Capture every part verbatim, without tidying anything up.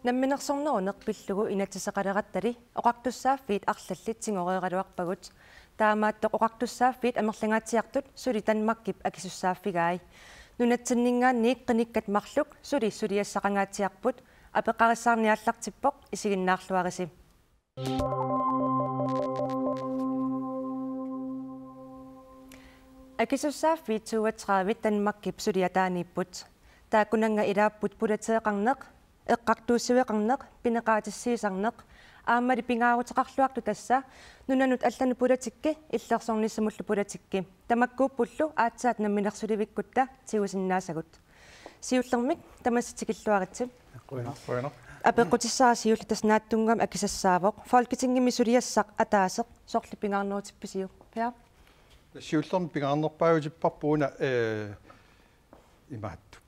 Namminersorneruneq pillugu inatsiseqalerattali oqartussaaffiit arlallit tigoreeraluarpagut. Taamaattoq oqartussaaffiit amerlangaatsiartut suli Danmarkip akisussaaffigai. Nunatsinninngaanniit qinikkat marluk suli suliassaqangaatsiarput, apeqqarissaarneq aallartippoq, isiginnaarluarisi. Akisussaaffiit toogtredive Danmarkip suli ataaniipput. Taakkunannga ilaapput pulateeqarneq, eqqartuussiveqarneq, pineqaatissiisarneq, aammali pingaaruteqarluartoq tassa nunanut allanut politikki, illersornissamullu politikki. Tamakkuuppullu aatsaat namminersulivikkutta tigusinnaasagut. Siullermik tamassi tikilluaritsi. Qujanaq. Apeqqutissara siulleq tassa naatsunnguamik akisassaavoq: Folketingimi suliassaq ataaseq sorleq pingaarnerutippisiuk? Per? Siullermik pingaarnerpaajutipparput una, eh, imaattoq.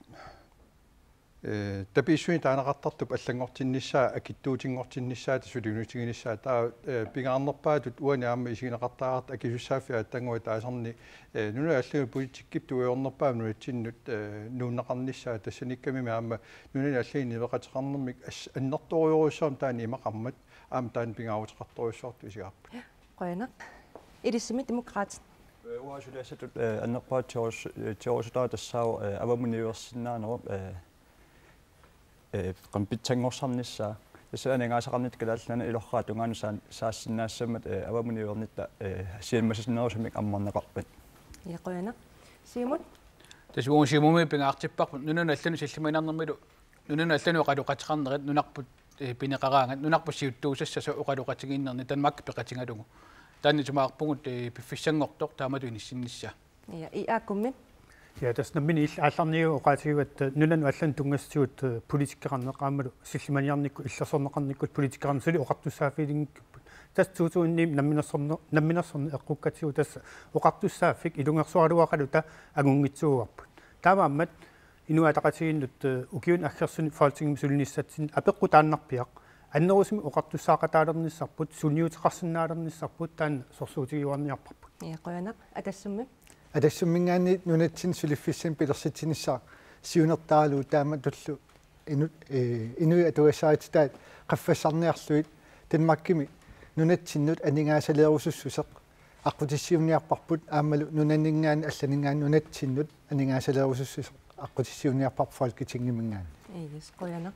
Eh, tapiissunik taaneqartartup allanngortinnissaa, akitsuutinngortinnissaa, suliniutiginissaa, taava, eh, pingaarnerpaatut uani aamma isigineqartariaqartoq akisussaaffik aatsaannguaq taasarneq, eh, nunanut allanut politikkip tungujornerpaamik nunatsinnut, eh, nuunneqarnissaa, tassaniikkami aamma nunanut allanut niueqateqarnermik as-, annertoorujussuarmik taanna imaqarmat aamma taanna pingaaruteqartorujussuartut isigaarput. Qujanaq. Ilissimi Demokraatit. Eh, uanga suliassatut, eh, annerpaaq tigorus-, eh, tigorusutaavoq tassaavoq, eh, avammut niuersinnaanerup, eh, eh, qanoq pitsanngorsarnissaa. Tassa aningaasaqarnitta Kalaallit Nunaanni ilorraap tungaanut saan-, saassinnaassammat, eh, avammut niuernitta, eh, siammasinnerusumik ammarneqarpat. Ja, qujanaq. Siumut? Tassa uagut Siumumi pingaartipparput nunanut allanut sillimaniarnermilu, nunanut allanut oqaloqateqarnerit nunarput, eh, pineqaraangat, nunarput siuttuusassasut oqaloqatigiinnerni Danmark peqatigalugu. Taanna isumaqarpugut, eh, piffissanngortoq taamatut inissinnissaa. Ja, I A K-mi? Ja, tassa nammineq illit aallarniagut oqaatigivat, eh, nunanut allanut tunngasutigut, eh, politikkeqarneq aammalu sillimaniarnikkut illersorneqarnikkut politikkeqarneq suli oqartussaaffigilinngikkupput. Tassa to tusind ni namminersorne-, namminersorneq eqqukkatsigu tassa oqartussaaffik ilungersuaraluaqaluta angunngitsuuarput. Taamaammat Inuit Ataqatigiinnut, eh, ukiuni aggersuni Folketingimi sulinissatsinnut apeqqutaannarpiaq. Annerusumik oqartussaaqataalernissarput, sunniuteqarsinnaalernissarput taanna sorsuutigiuarniarparput. Ja, qujanaq. Atassummi? Atassumminngaanniit nunatsinni suliffissamik pilersitsinissaq siunertaralugu taamatullu inu-, eh, inuit atugassarititaat qaffassarniarlugit Danmarkimi nunatsinnut aningaasaleerusussuseq aqqutissiuunniarparput aammalu nunaninngaanniit allaninngaanniit nunatsinnut aningaasaleerusussuseq aqqutissiuunniarparput Folketingiminngaanniit. Yes, qujanaq.